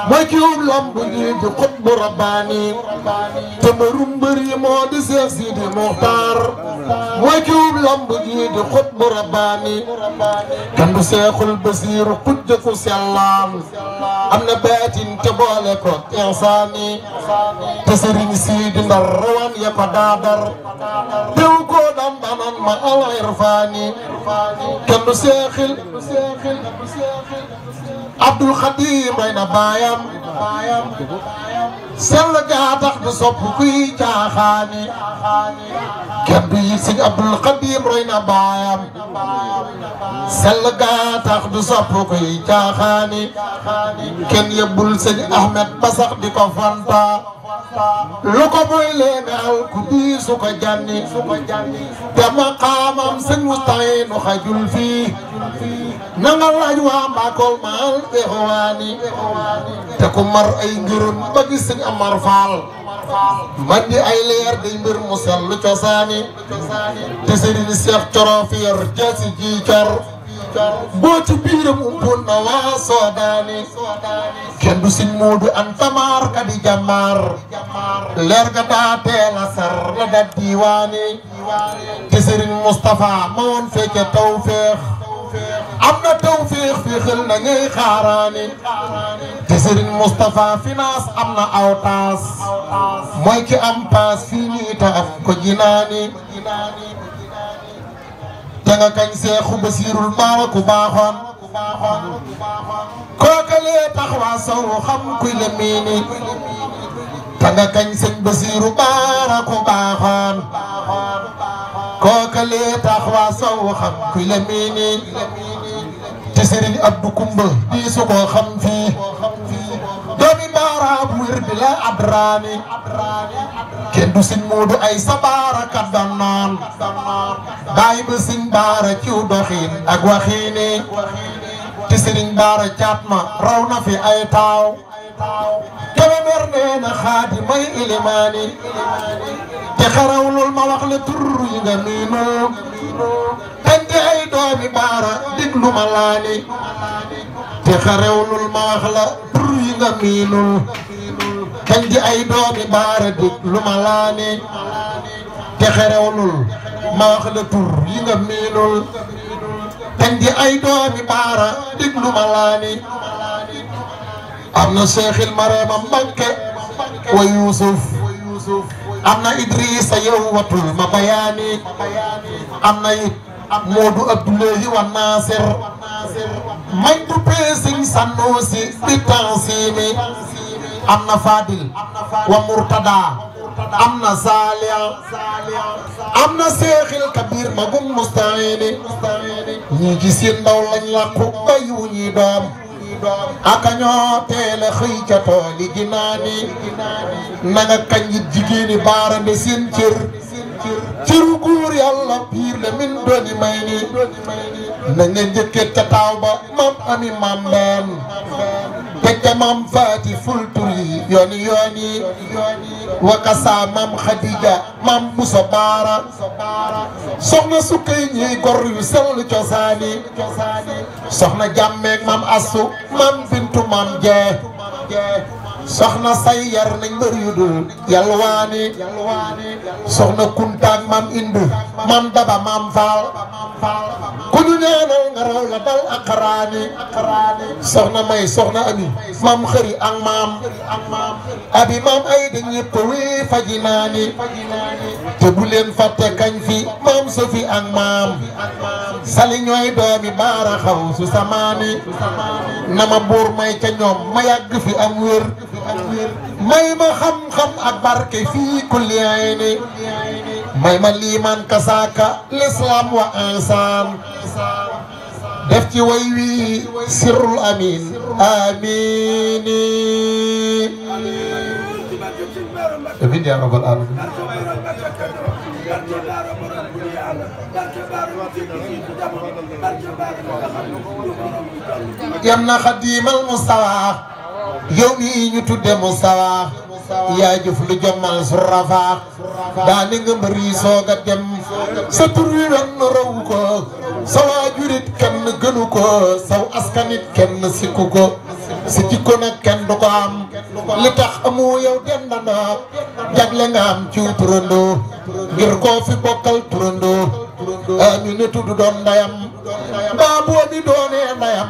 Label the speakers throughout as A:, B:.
A: mooy ki ub lamb ji di xutbu rabbaani te mbërum mbër yi moo di Seex Sidi Muxtaar mooy ki ub lamb ji di xutbu rabbaani kan du Seexul Basiiru kujje ku sellaan am na baatin te boole ko insaani te Sëriñ Sidi Ndar rawan ya ko daadar tew ko dam danan ma al irfaani kan du Seexil Abdul Xadim rey na baayam sell gaa tax du sopp kuy caaxaani kenn du yit Sëñ Abdul Xadim rey na baayam sell gaa tax du sopp kuy caaxaani kenn yëbbul Sëñ Ahmed ba sax di ko fanta lu ko mooy leenaal ku di su ko janni te maqaamam Sëñ Mustaynu xajul fii na nga laaj waa Mbakol maal ixwaani te ku mar ay ngërëm ba gis Sëñ Amar Faal man di ay leer day mbir mu sell cosaani te Sëriñ Seex Coro fi yor jaasi ji cor boo ci biiram umpun na waa Soodaani kenn du Sëñ Moodu Anta Maar ka di jàmbaar leer ga daa teel a sar la da diiwaani te Sëriñ Mustapha ma woon fecce tawfeex am na tawfeex féexal na ngay xaaraani te Sëriñ Mustapha finance am na aw taas mooy ki am paas fii nii ta am ko jinaani te nga kañ Seexu Basiirul Baara ku baaxoon kookalee tax waa sow xam kuy la miini te nga kañ Sëñ Basiiru Baara ku baaxoon kookalee tax waa sow xam kuy la miini te Sëriñ Abdu Kumba di su ko xam fii doomi Baara bu wér bi la adraani kenn du Sëñ Moodu ay sa baara kat daan naan bàyyi ba Sëñ Baara ciw doxiin ak waxiini te Sëriñ Baara caat ma raw na fi ay taaw Kébémer nee na xaadi may ilimaani te xarawlul ma wax la tur yi nga miinu tante ay doomi Baara diglu ma laani te xarawlul ma wax la tur yi nga miinul kañ di ay doomi Baara diglu ma laani te xerewlul ma wax la tur yi nga miinul kañ di ay doomi Baara diglu ma laani am na Seexil Mareema Mbakke wa Yuusuf am na Idrissa yow watul ma bayaani am na it Moodu Abdullahi wa Naasir mañ du peesiñ Sanusi di tansiimi am na Fadil wa Murtada am na Saliya am na Seexil Kabir magum Mustaayini ñii ci seen ndaw lañ làqu bayu ñi doom aka ñoo teel a xëy ca tooli ginaani na nga kañ it jigéeni Baara de seen cëru góor Yàlla piir la min dooni may ni na nga njëkkee ca taaw ba mam ami mam benn tegga mam faati fulturi yooni wakasa mam Khadija mam Buso Baara soxna sukkay ñiy gor yu sell cosaani soxna jàmmeeg mam Asu mam Bintu mam Jee soxna say yar nañ mbër yu dul yalwaani soxna kuntaak mam Indu mam Daba mam Faal ku ñu ñaanal nga raw la dal akaraani soxna may soxna ami mam Xëri ak mam abi mam ay da ñëpp wi fajinaani te bu leen fàtte kañ fi mam Sofi ak mam Sali ñooy doomi Baara xaw su samaani na ma buur may ca ñoom ma yàgg fi am wér may ma xam-xam ak barke fii kulli ayni may ma liimaan kasaaka l'islam wa insaan def ci way wi sirrul amin amini amin ya rabbal alamin yam na xadimal mustawa yow mii ñu tudde Mustafa yaa jëf lu jommal su rafa daani nga mbëri soog a dem sa tur wi wenn raw ko sa waajurit kenn gënu ko saw askanit kenn sikku ko si jikko nag kenn du ko am li tax amu yow dendandoo jagle nga am ci turandoo ngir koo fi bokkal turandoo Aminatu du doon ndayam mbaa boobi doonee ndayam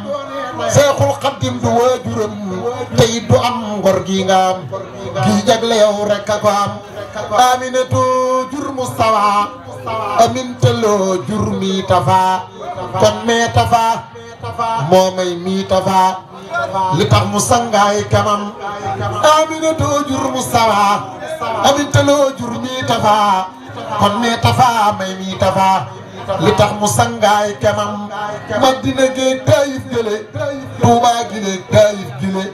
A: Seexul Xaddim du waajuram te it du am ngor gi nga am gi jagle yow rek a ko am Aminatu jur Mustafa amintaloo jur mi tafa kon mee tafa moo may mi tafa li tax mu sangaay kamam Aminatu jur Mustafa amintaloo jur mi tafa kon mee tafa may mi tafa li tax mu sangaay kamam Madina géeg Taayif gële Tuubaa gileeg Taayif gile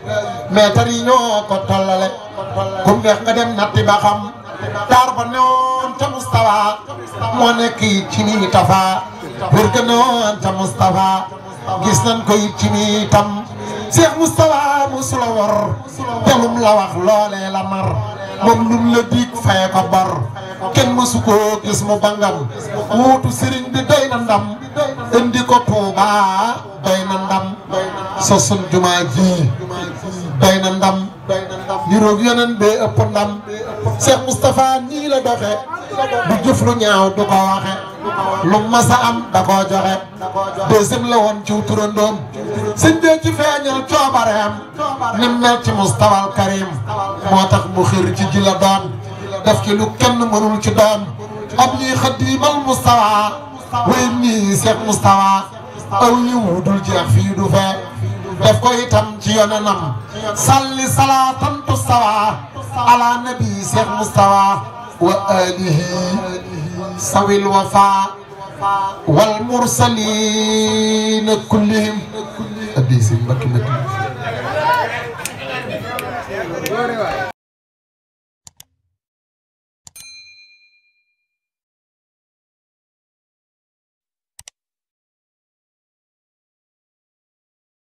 A: meetar yi ñoo ko tollale kum neex nga dem natti ba xam taar ba newoon ca Mustafa moo nekk it ci mi tafa wér ga newoon ca Mustafa gis nañ ko it ci mi tam Cheikh Mustafa musula wor telum la wax loolee la mar moom lum la dig fay ko bor kenn mësu koo gis mu bangam wuutu sëriñ bi doy na ndam indi ko Tuuba doy na ndam sosun jumaa ji doy na ndam niroog yeneen bee ëpp ndam Cheikh Moustapha nii la doxe du jëf lu ñaaw du ko waxe lu masa am da koo joxe deuxième la woon ci turandoom sëñ bee ci feeñal coobareem ni mel ci Moustapha al Karim moo tax mu xir ci ji la doon def ci lu kenn mënul ci doon ab lii xadiimal Moustapha way nii Cheikh Moustapha aw yiw dul jeex fii du fee def ko itam ci yonenam salli salaatan tustawa ala nabi Cheikh Moustapha wa alihi sawil wafa wal mursalin kullihim addi si mbakki